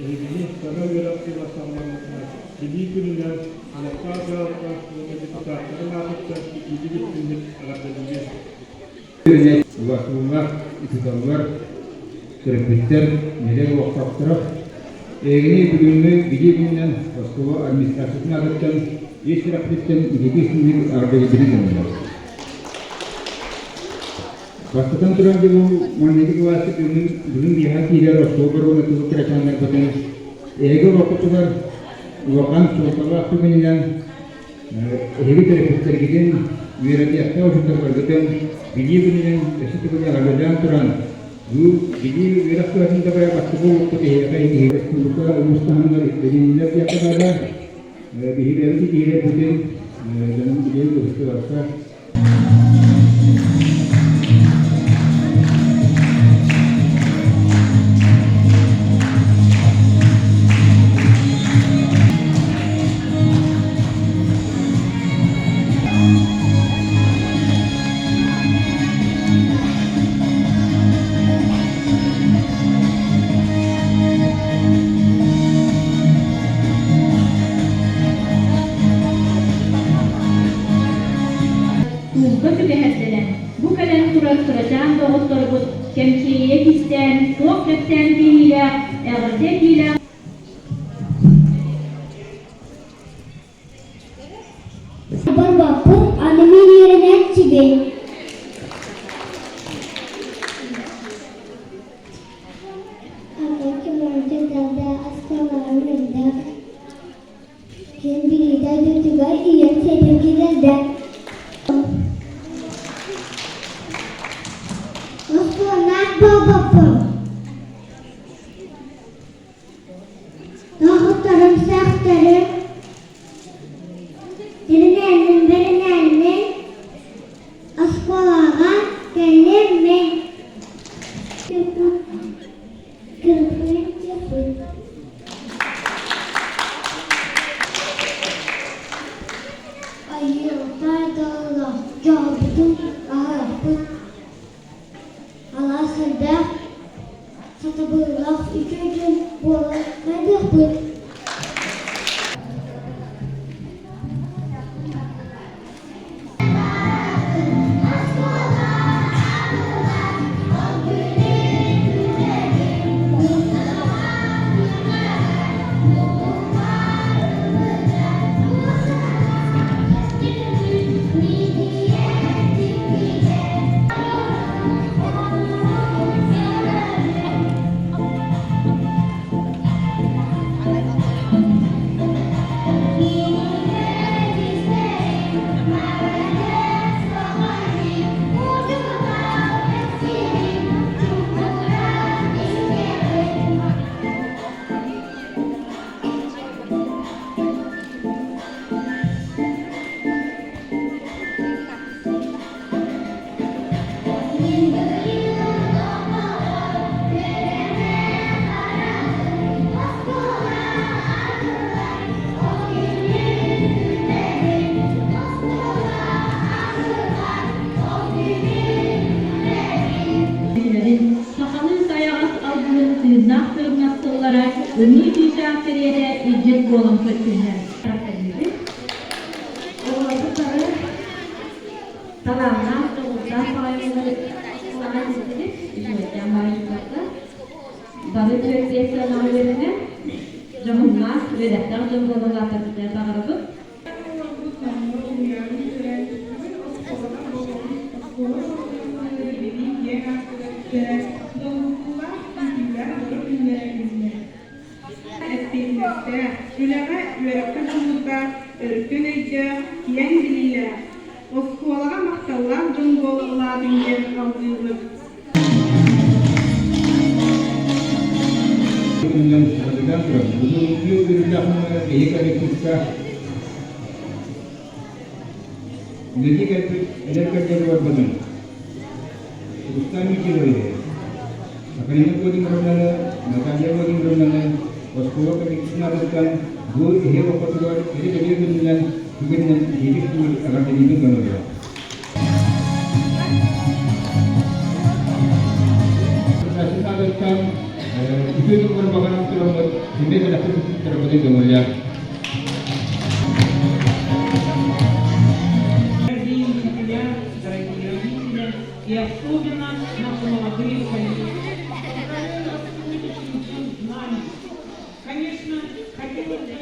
Эһигини саҥа үөрэх дьыла саҕаламмытынан Билии күнүнэн олохтоох дьаһалта уонна депутаттарын аатыттан итиитик-истиҥник эҕэрдэлиибин. Улахан учууталлар, төрөппүттэр, нэһилиэк олохтоохторо эһигини бүгүҥҥү Билии күнүнэн оскуола администрациятын аатыттан ис сүрэхпиттэн итиитик-истиҥник эҕэрдэлиибин гыннылар. Бастатан туран дьэ бу маҥнайгы кылааска бүгүн бүгүн биһиэхэ киирэр оскуола боруона тылы кырачааннарбытын эһиги олоххутугар улахан суолталаах түгэнинэн эһиги төрөппүттэргитин үөрэтиэххэ учууталларгытын билии күнүнэн өссө төгүл эҕэрдэлээн туран бу билии үөрэх кыһатын да бастакы уоппут эһиэхэ итиһи республика улуустаһыныгар ирдэниллэр диэххэ наада. Биһиги бэйэбит итиһилэрбитин дьонум билиэн кыбыстыбакка Туурга түгэһэрдэнэн, бу кэлэн турар кырачаан доҕотторбут кэмчиэрийэ кистээн, туох кэпсээн киириилээх, эҕэрдэ этиилээх Барбаппын, аны мин үөрэнээччибин. Ким билиитэ дойдутугар ийэм сэтин киллэрдэ. Оскуолаах буолбаппын. Доҕотторум сөхтөрүм, Биринээннин биринээннин оскуолаҕа кэллим мин. Кырпын чыпыт. дьоллоох үчүгэй дьон буола сайдыахпыт. Сахалыы сайаҕас алгыһын тыыннаах тырымнас тыллара ымыы чыычаах кэриэтэ илдьит буолан көттүннэр. Оҕолорбут бары талааннаах, дьоҕурдаах баҕайылары саҥа истибит, үчүгэйдээн баҕайыларга бары үөрдиэ сыанаҕа үөрэнэн, дьоһуннаах, үөрэхтээх дьон буола улаатарбытыгар баҕарабыт. Оҕолорбут номнуо уһуйааны бүтэрэн, бүгүн оскуолаҕа буолбут оскуола оҕолоругар билии киэҥ аартыгар үктэнэр долгутуулаах, күүтүүлээх дьоро күннэрэ үүннэ. Эппиэтинэстээх, үлэҕэ, үөрэххэ дьулуурдаах, өркөн өйдөөх, киэҥ билиилээх, оскуолаҕа махталлаах дьон буола улаатыҥ диэн алгыыбыт. Күнүнэн сырдыган туран, бүгүҥҥү үөрүүлээх биһи коллективка үлэлии кэлбит эдэр кэргэн барбытын Рустам Михайлович, Акалина Владимировнаны, Наталья Владимировнаны оскуола коллективын аатыттан бу эһиил охотугар кэри-бэлиэ күнүнэн түгэнинэн итиитик эҕэрдэлиибин гыныллар. Аатыттан үтүө тыллары баҕаран тураммыт, сэмэй бэлэхпит туттарбытын көҥүллээх. Дорогие учителя, дорогие родители и особенно наши молодые коллеги. Поздравляю вас с сегодняшним днем знаний. Конечно, хотелось бы,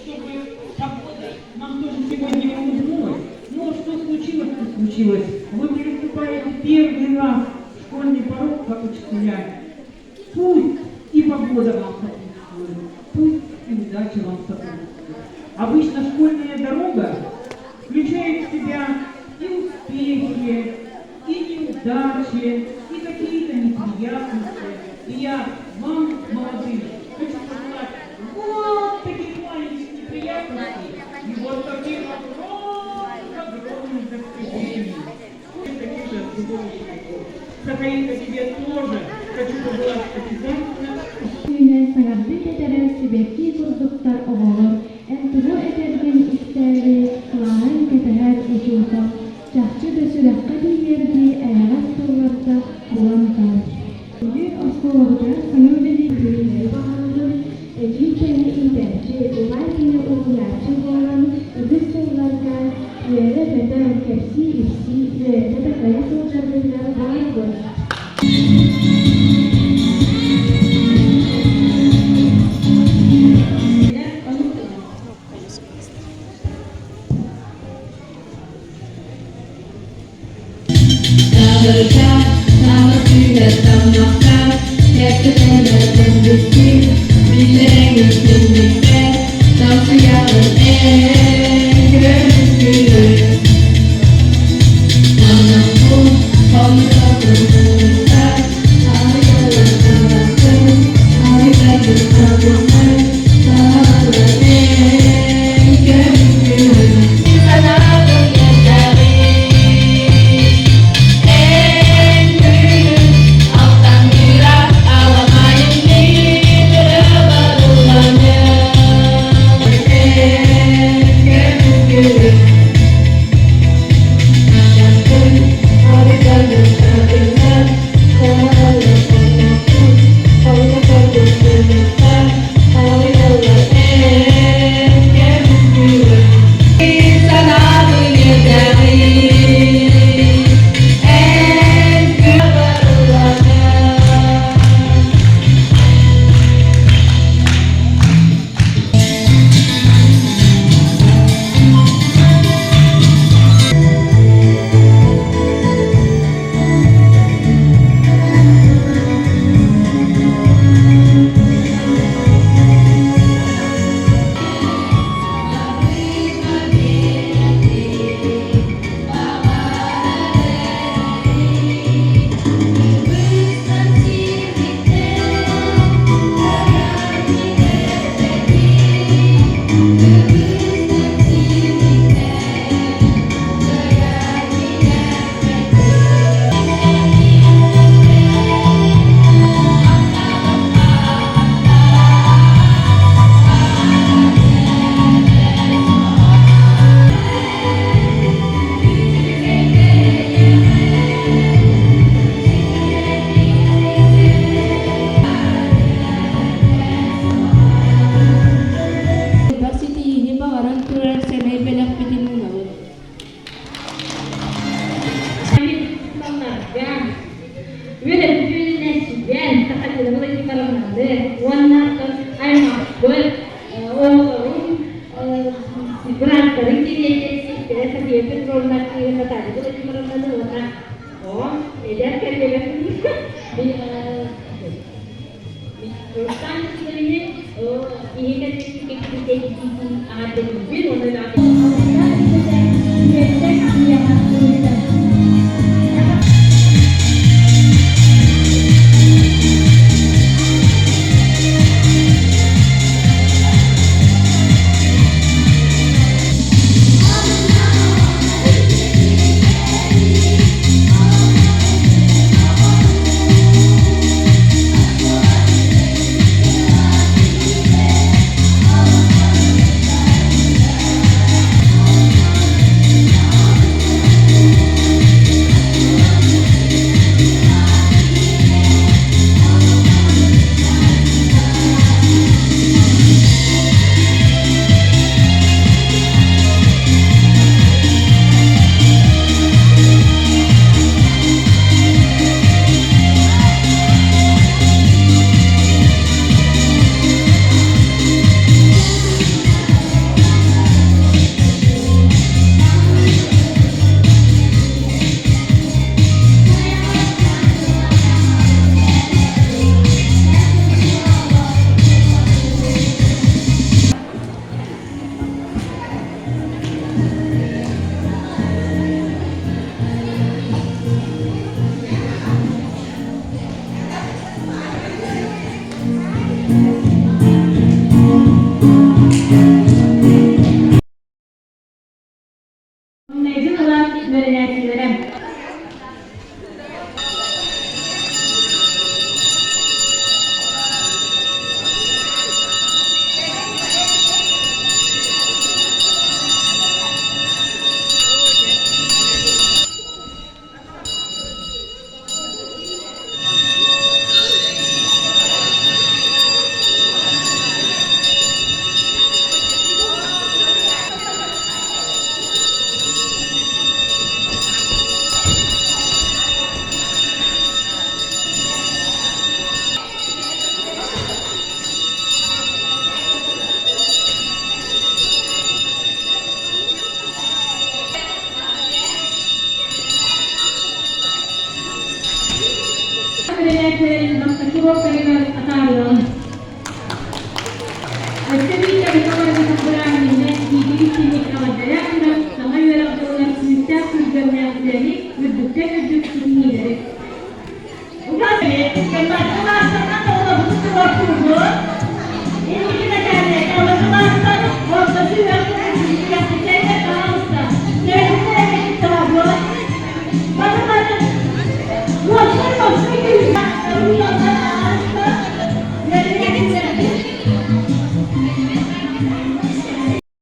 чтобы погода нам тоже сегодня улыбнулась. Но что случилось, то случилось. Вы переступаете первый раз школьный порог как учителя. Пусть и погода вам сопутствует, пусть и удача вам сопутствует. Обычно школьная дорога включает в себя и успехи, и неудачи, и какие-то неприятности. И я вам, молодые, хочу пожелать вот таких маленьких неприятностей и вот таких огромных-огромных достижений. Таких же от другого учеников. Сахаинка, тебе тоже хочу пожелать обязательно Үүнэн саҥардыы тэтэрэр сибэкки курдуктар оҕолор эн тугу этэргин истээри кылаанан кэтэһэр учуутал чахчы да сүрэххэ тиийэрдии эйэҕэс тылларда булан таал. Биһиги оскуолабытыгар саҥа үлэлиир күннэри баҕарабын, эдьиий кэми иитээччи, убай кини уһуйааччы буолан үгүс сылларга үөрэ-көтө, кэпсии-ипсии, үөрэтэ-такайа сылдьарбытыгар баҕарабын. Элбэх ситиһиини баҕаран турар сэмэй бэлэхпитин уунабыт. Үөрэнээччилэр Сахатина Владимировнаны уонна аймахпыт оҕолорун бырааттарын кириэйдэр сиэстэрэ София Петровна Наталья Владимировнаны уонна эдэр кэллэбэ Рустам Сидорович иһи кэлбит аҕардылыыбын уонна Үөрдэр ийэҕэ.